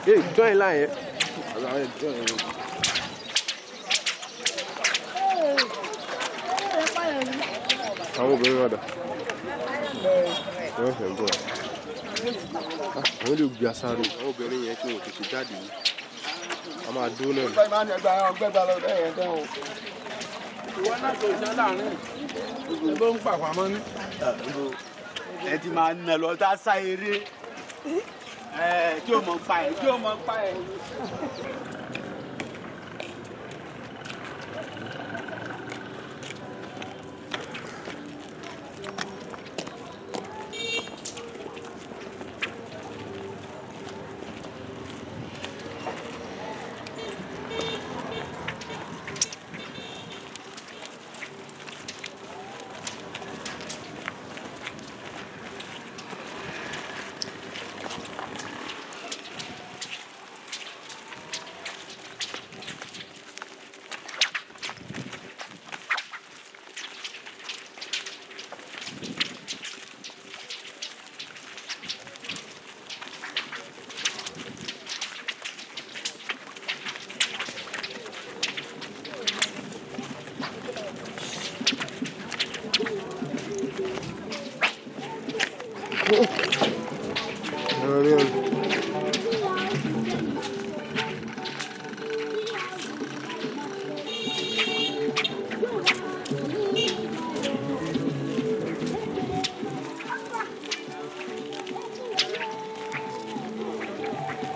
Hey, join line. Àwọn obìnrin wà dà. Wọ́n fẹ́ bọ̀. Àwọn lè gbé asáré. Àwọn obìnrin yẹn kí wọ́n tètè jáde yìí. A máa dúró náà. Ìwọ náà kò ṣe láàrin. Ló ń pàpàmọ́ ní. Ẹ ti máa nà lọ tá a sá eré. Tí o mọ̀ pa ẹ̀, tí o mọ̀ pa ẹ̀.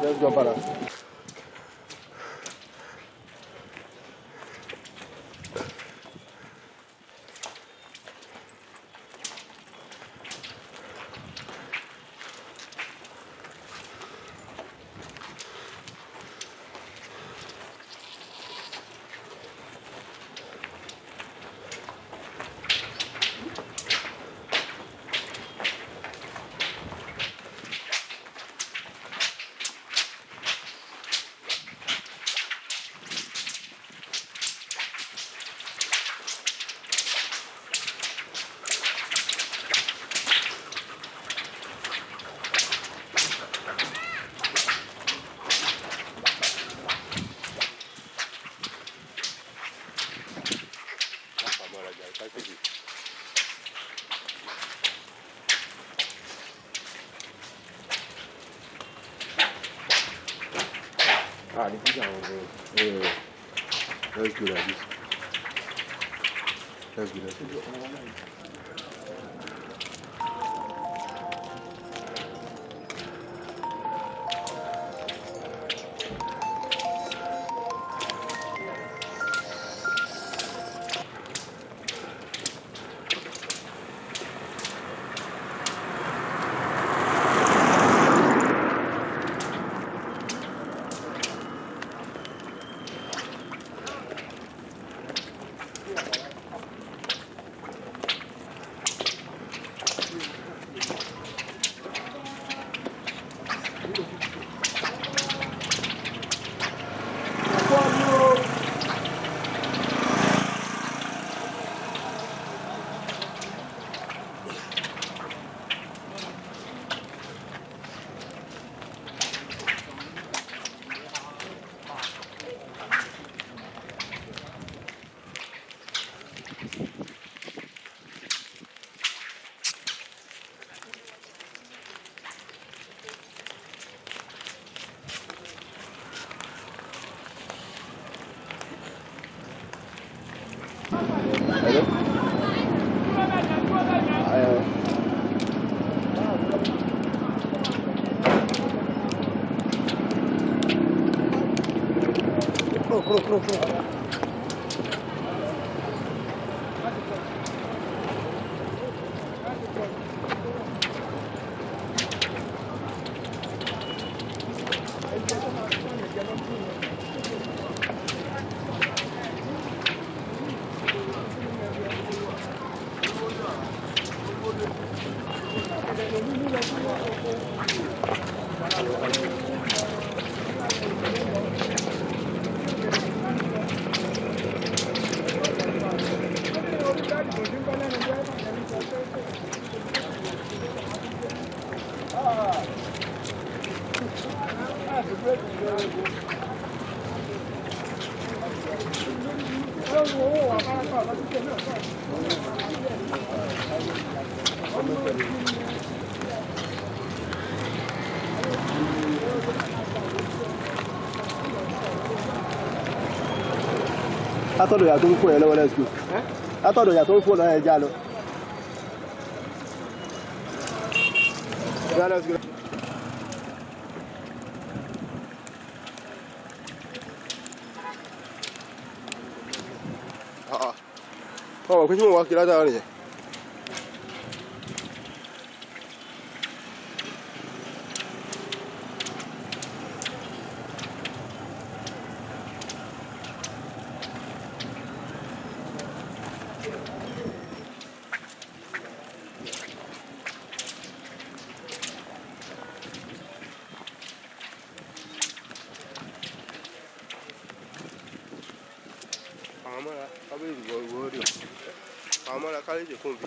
Let's go, para. Let's do like this. Let's go, let's go. Kúrò kúrò kúrò kúrò. Látọ̀dọ̀ ìyá tó ń fò yẹn lọ́wọ́, let's go. Látọ̀dọ̀ ìyá tó ń fò lọ́wọ́ yẹn, já lọ. Yeah, let's go. Ọmọ pé tí mo wá kí látara nìyẹn. Àwọn mọ́ra kábíyèsí wọ ìwọ rí o, àwọn mọ́ra kábíyèsí kún bí.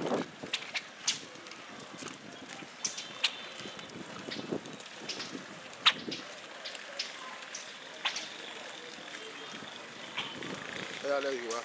Ẹ̀yà lẹ́yìn wa.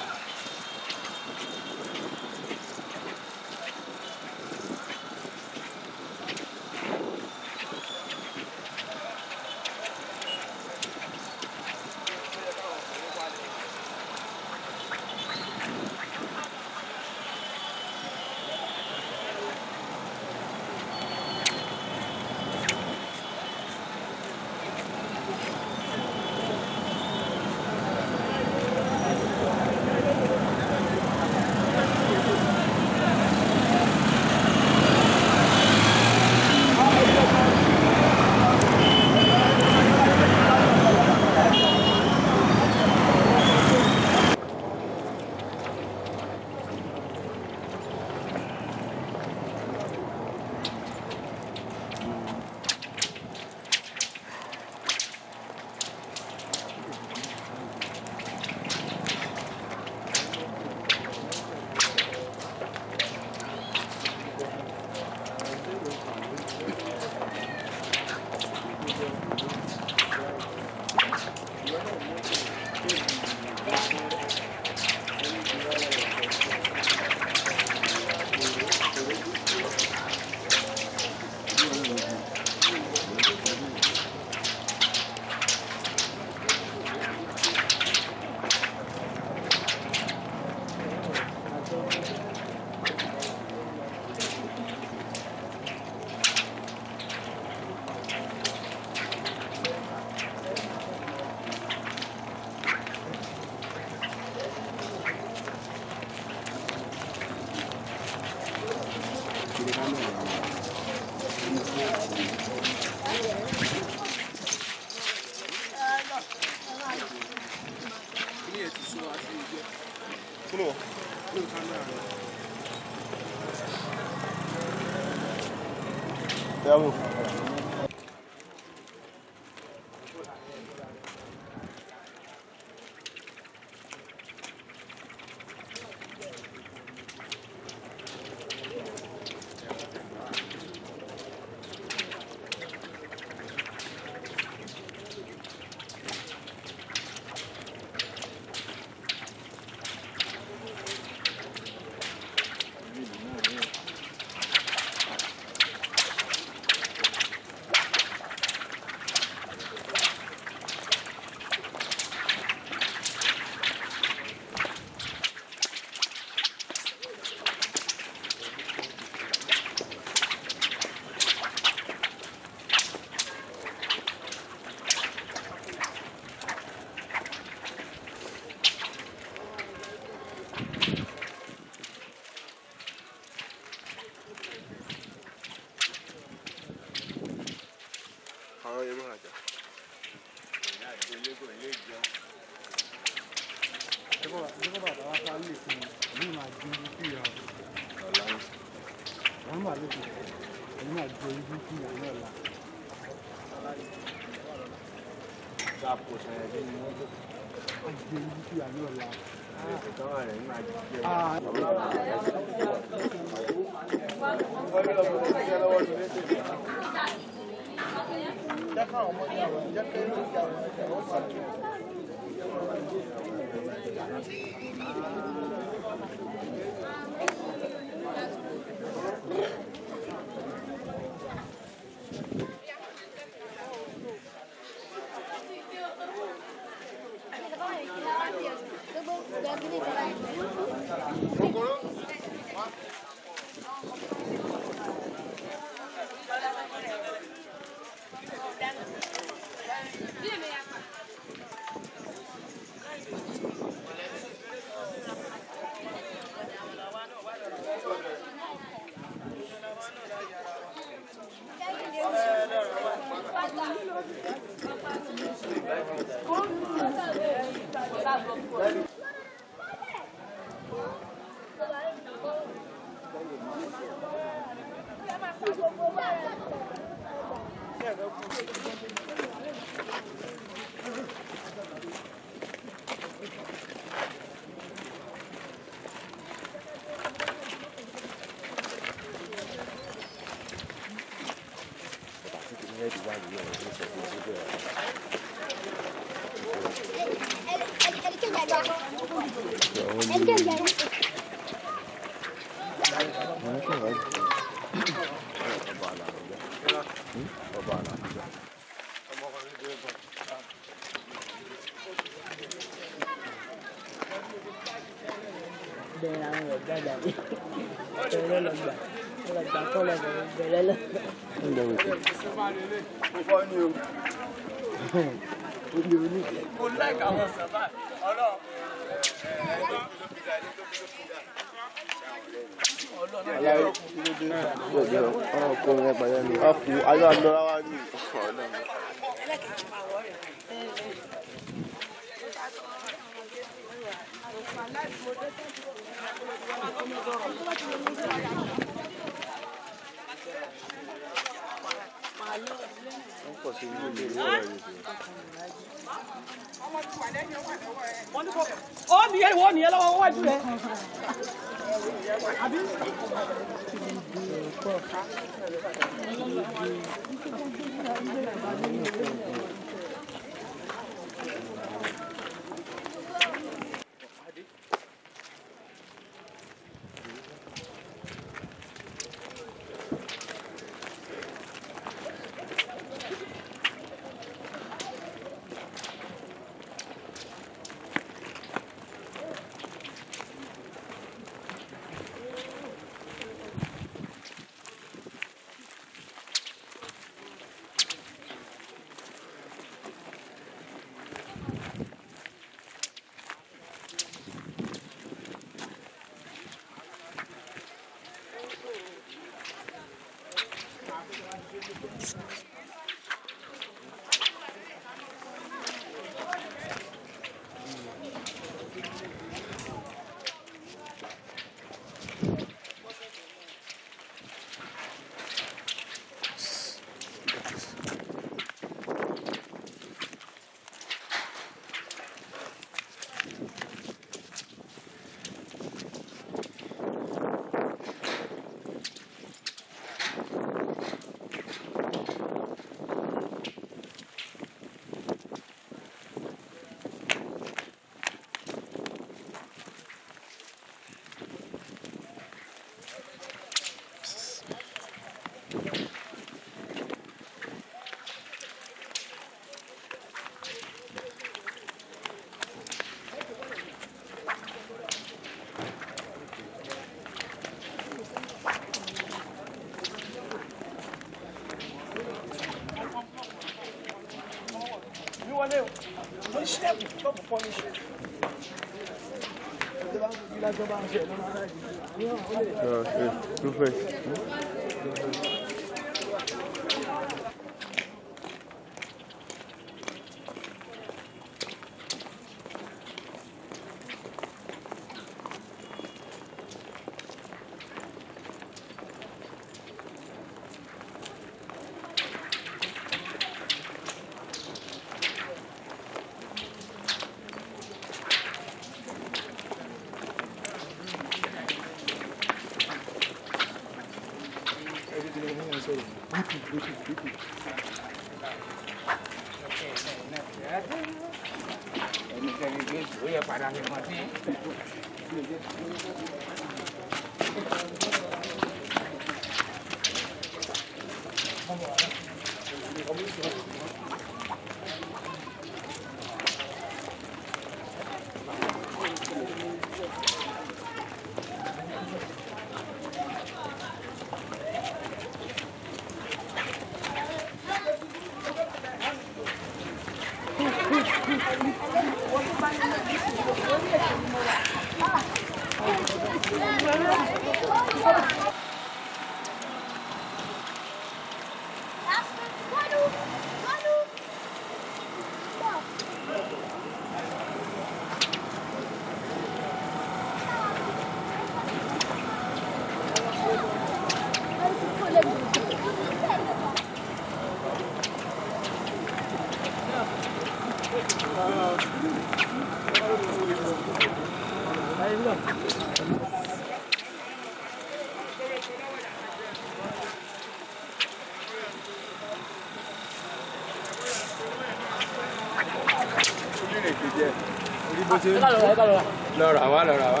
Lọ́ra wá, lọ́ra wá.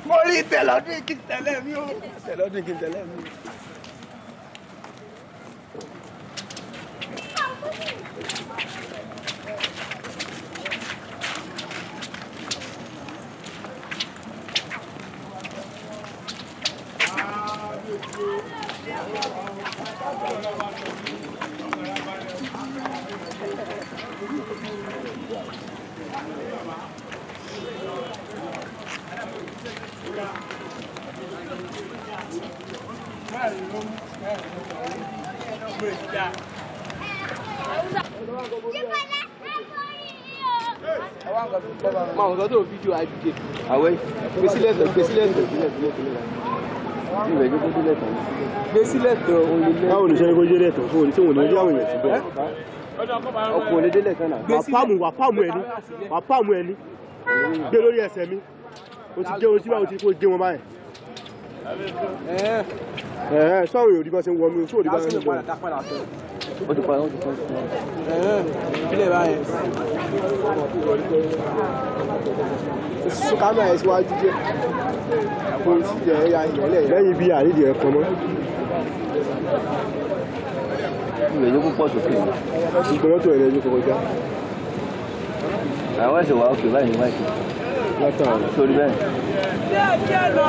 Mo rí tẹ̀lọ́dún kí n tẹ̀lé mi o. Tẹ̀lọ́dún kí n tẹ̀lé mi o. Àwẹ̀ gbèsílẹ̀ tán gbèsílẹ̀ tán gbèsílẹ̀ tán olè. Báwo ni sẹ́ni kó délẹ̀ tán fún òní tí òun ní yáwó yẹn síbẹ̀? Ọkùnrin lè délẹ̀ tán náà. Wà pàmù ẹni, wà pàmù ẹni, gbé lórí ẹsẹ̀ mi, o ti gé o sí báwo ti kó gé wọn báyìí. Ẹ̀ẹ́ sọ́wọ́n yóò rí bá ṣe ń wọ mi, sóò rí bá ṣe ń wọ mi. Ó ti padà, ó ti padà. Ilé báyìí. Sún kámẹ́rà ẹ̀ síwájú díẹ̀. Kò sí ẹ̀ ya ìyẹ́lẹ̀ yẹn. Lẹ́yìn bí àrídìí ẹ̀ kan mọ́. Ìwé yóò pọ̀ sókè. Ìgbọ́n tó ẹ̀rẹ́ yóò kọjá. Àwọn ẹ̀sẹ̀ wà ókè báyìí ní wáìtì. Látàrí. Sórí bẹ́ẹ̀. Díẹ̀ díẹ̀ lọ,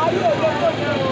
ayé òde tó yẹ o.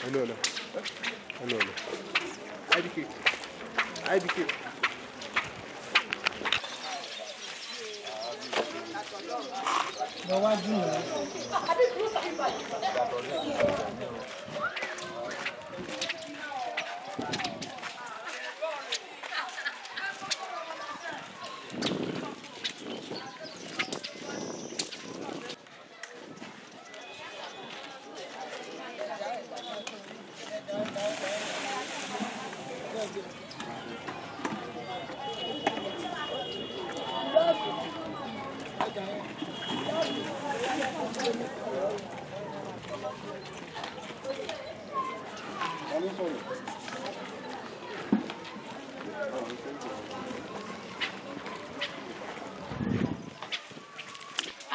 Ẹnu ọ̀nà. Ẹnu ọ̀nà. IBK. IBK. Lọ wájú rẹ.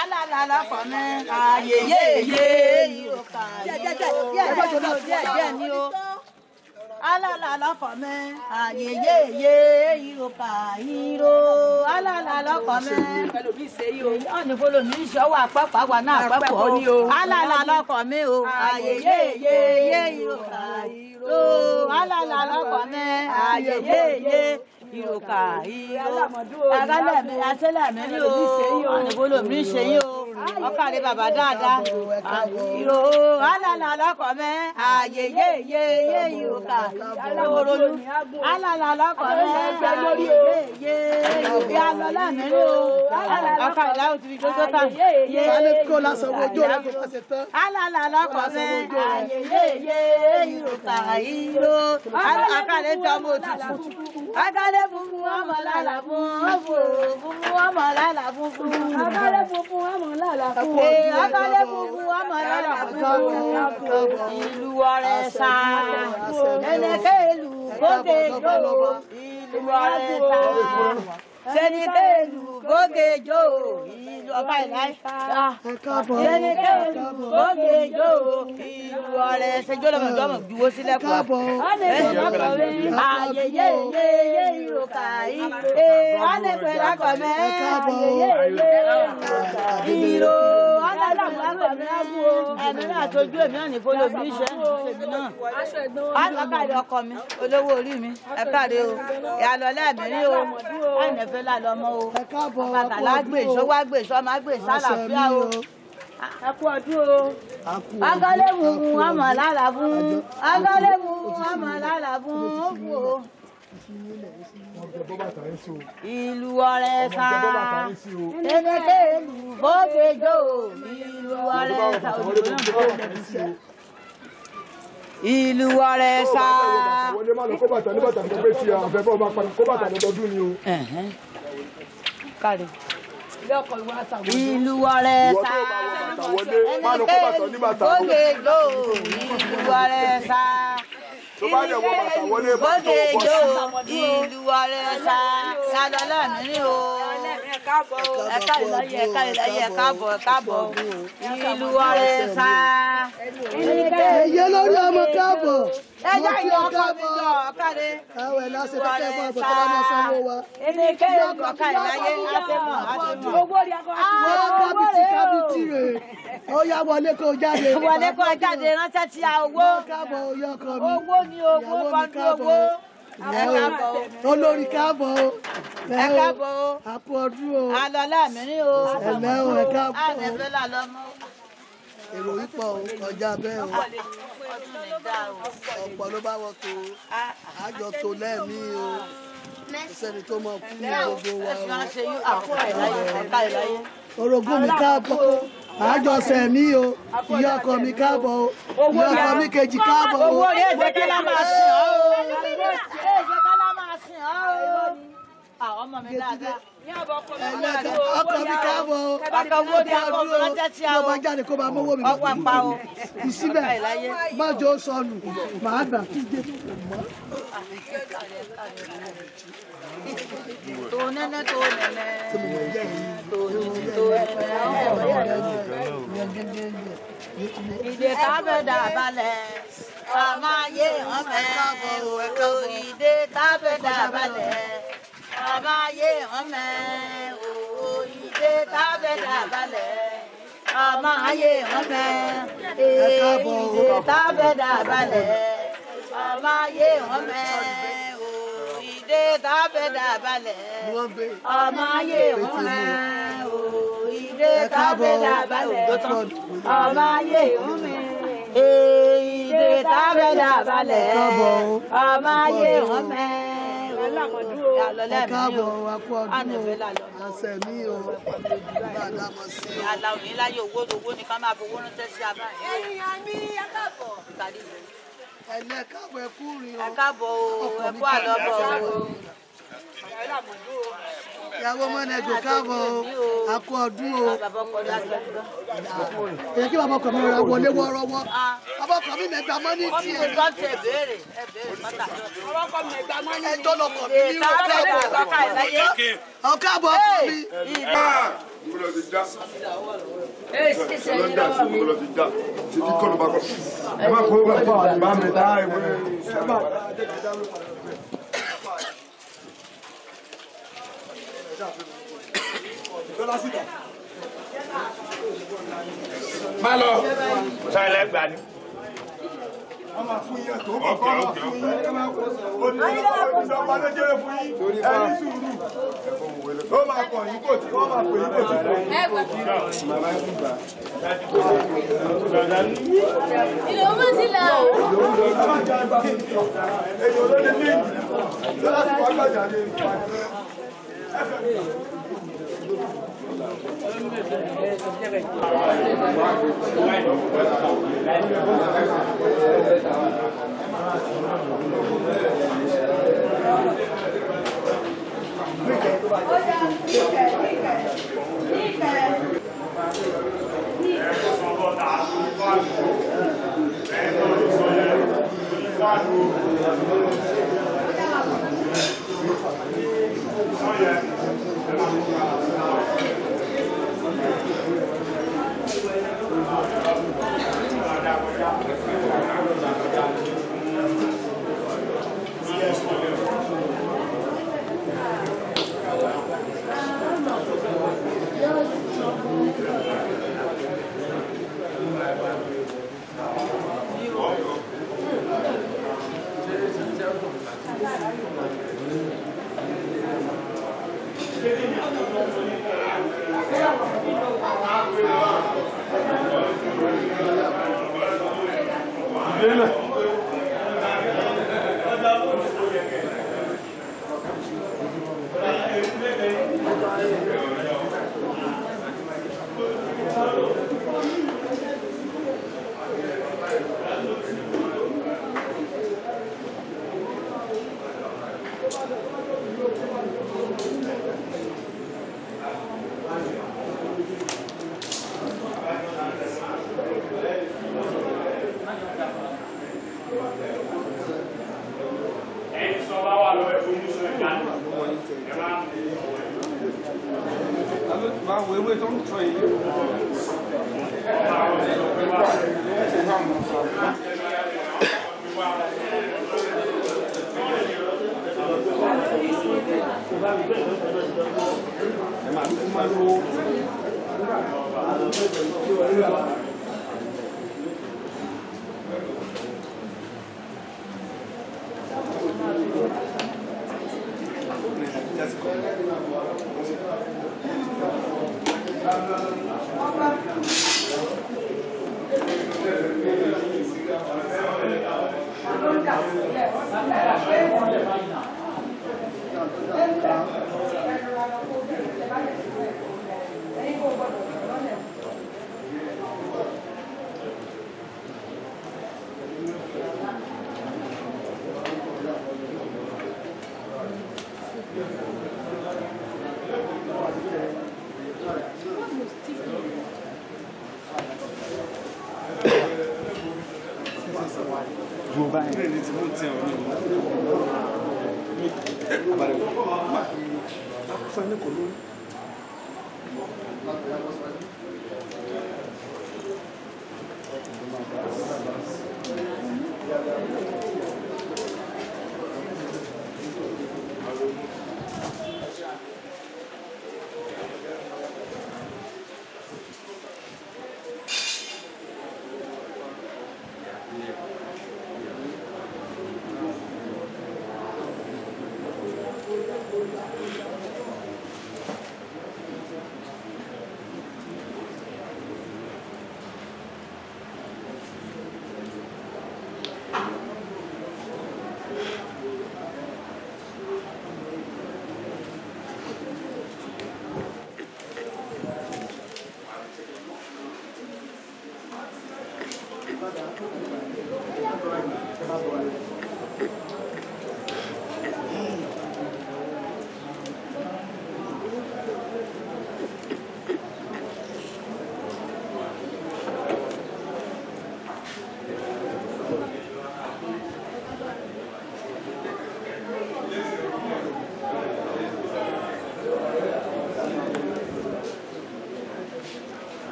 Alala fọmẹ ayeyeye ìròkà díẹ̀ díẹ̀ ni o. Alala fọmẹ ayeyeye ìròkà ìró. Alala fọmẹ ọ̀nì fọlọ́mì ìṣọwọ́ àpapọ̀ àwa náà àpapọ̀ ni o. Alala fọmẹ o ayeyeye ìròkà ìró. Alala fọmẹ ayeyeye ìròkà ìró. Agálẹ̀ asẹ́lẹ̀ mi ní o ànìbólò mi ń ṣe yín o ọkàlẹ̀ bàbá dáadáa ìró alàlà lọkọ̀ mẹ́ àyèyéyé ìròkà ìròlú alàlà lọkọ̀ mẹ́ àyèyéyé ìyálọ́lá mi ní o ọkàlẹ̀ láwùjọ ti fi gbógbó tán. Alàlà lọkọ̀ mẹ́ àyèyéyé ìròkà ìró ọkàlẹ̀ tí ọmọ òtútù ọkàlẹ̀ funfun ọmọ lálà funfun funfun ọmọ lálà funfun. Akálẹ̀ funfun ọmọ lálà funfun. Ee akálẹ̀ funfun ọmọ lálà funfun. Ìlú ọrẹ sá. Ẹnẹkẹ́ ìlú bóge jó. Ìlú ọrẹ sá. Sẹ́nikẹ́ ìlú bóge jó. Ìlú ọba ìláyé. Sẹ́nikẹ́ ìlú bóge jó. Ìlú ọrẹ ṣẹjọ́ lọ́mọ ìjọba juwó sílẹ̀ kọ́. Ayẹyẹ yeye ìròkà yìí. Ee alẹ́pẹ̀ lákọ̀mẹ́. Ayẹyẹ ìrò alẹ́pẹ̀ lákọ̀mẹ́. Ẹ̀mí náà tójú èmi náà ní fọlọ́ mi ṣe èmi náà. Alọ́kàdé ọkọ mi, olówó orí mi, ẹ káre o. Ìyàlọ́ lẹ́ẹ̀mí o, ẹ̀nẹ̀fẹ́ lálọ́ ọmọ o. Bàtà lágbè ìṣó wá gbè ìṣó ọmọ àgbè sálàáfíà o. Ẹ kú ọdún o. Agálẹ̀ funfun ọmọ lálà fún. Agálẹ̀ funfun ọmọ lálà fún. O. Ìlú ọrẹ sá. Ẹnẹkẹ́ ìlú bóge jó. Ìlú ọrẹ sá. Ìlú ọrẹ sá. Wọlé má lọ kó bàtà ní bàtà tó gbé tí a fẹ́ bọ́ máa padà kó bàtà lọ́dọọdún ni o. Káre. Ìlú ọrẹ sá. Ẹnẹkẹ́ ìlú bóge jó. Ìlú ọrẹ sá. Tó bá dẹ̀ wọ bàtà wọlé bá tó Bóge bọ́ jó. sí. Ìlú ọrẹ sá. Sálọ́lá mi ní o. Ẹ̀ka ìlọ́yẹ ẹ̀ka ìlọ́yẹ ẹ̀ka bọ̀ ẹ̀ka bọ̀. Ìlú ọrẹ sá. Èyí lórí ọmọ káàbọ̀. Ẹja ìyá ọkọ mi jọ ọ̀kadì. Ẹwẹ̀ lásìkò kẹ́kẹ́ bọ̀ bọ̀ tó bá máa sanwó wa. Ẹnìkẹ́ ìlú ọ̀ka ìláyé àtẹ̀mọ̀ àtẹ̀mọ̀. Owó rí akọ àti Wọ́n kábìtì kábìtì rè. Ó yá wọlé kó jáde. Wọlé kó jáde ránṣẹ́ tí a owó. Káàbọ̀ oyè ọkọ mi. Owó ni owó Ìyàwó mi fọ́ndú káàbọ̀. owó. Ẹ káàbọ̀ o. Olórí káàbọ̀ o. Ẹ káàbọ̀ o. Àpò ọdún o. Àlọ́lá mi ní o. Ẹ̀lẹ́ o, ẹ káàbọ̀ o. Ànẹ̀fẹ́ làlọ́ mọ́. Èrò yìí pọ̀ o, kọjá bẹ́ẹ̀ o. Ọ̀pọ̀ ló bá wọ́n tó àjọ tó lẹ́ẹ̀mí o. Kò sẹ́ni tó mọ̀ kú ní gbogbo wa o. Orogún mi káàbọ̀ o. Àjọṣe mi o. Ìyá ọkọ mi káàbọ̀ o. Ìyá ọkọ mi kejì káàbọ̀ o. Owó rí èdè kí lá máa sìn ọ́ o. Èdè kí lá máa sìn ọ́ o. Àwọn ọmọ mi dáadáa. Ẹlẹ́dẹ̀ ọkọ mi káàbọ̀ o. Ọkọ owó ní akọ ránṣẹ́ tí a Ló o. bá jáde kó máa mówó mi. Ọwọ́ apá o. Ìsíbẹ̀ má jọ sọnù màá gbà. Tó nẹ́nẹ́ tó nẹ́nẹ́. Tó nẹ́nẹ́ tó nẹ́nẹ́. Ìdè tábẹ̀ dà balẹ̀. Àmọ́ ayé ọmọ ẹ̀ o. Ìdè tábẹ̀ dà balẹ̀. Àmọ́ ayé ọmọ ẹ̀ o. Ìdè tábẹ̀ dà balẹ̀. Ọmọ ayé wọn mẹ́. Ìdè tábẹ́ dàbalẹ̀. Ọmọ ayé wọn mẹ́. Ìdè tábẹ́ dàbalẹ̀. Ọmọ ayé wọn mẹ́. Ìdè tábẹ́ dàbalẹ̀. Ọmọ ayé wọn mẹ́. Ìdè tábẹ́ dàbalẹ̀. Ọmọ ayé wọn mẹ́. Ẹ káàbọ̀ a kú ọdún o, àṣẹ mi o, bàdà mọ̀ sí o. Àlà òní láyé owó owó ni ká máa fowó ránṣẹ́ sí abá yìí. Ènìyàn mi, ẹ káàbọ̀. Ẹ̀lẹ́ káàbọ̀, ẹ kú rìn o. Ẹ káàbọ̀ o, ẹ kú àlọ́bọ̀ o. Ìyàwó mọ́nẹ́jọ káàbọ̀ o, a kú ọdún o. Èyí kí bàbá ọkọ mi rọra wọlé wọ́ọ́rọ́wọ́. Bàbá ọkọ mi mẹ́gbàá mọ́ ní tiẹ̀. Ẹjọ́ lọkọ̀ mi ní ìrọ̀lẹ́. Ọ̀káàbọ̀ ọkọ mi. Má lọ. Sálẹ̀ gbà ni. Wọ́n máa fún yín tó kọ́ máa fún yín. Ó ní ọba ló jẹ́rẹ́ fún yín. Ẹ ní sùúrù. Ó máa kọ̀ yín kò tí wọ́n máa pè yín kò tí kò yín. Ìlú ọmọ ti là. Èyí ò ló lé ní ìlú. Lọ́la tí wọ́n gbàjà lé.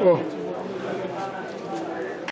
Oh.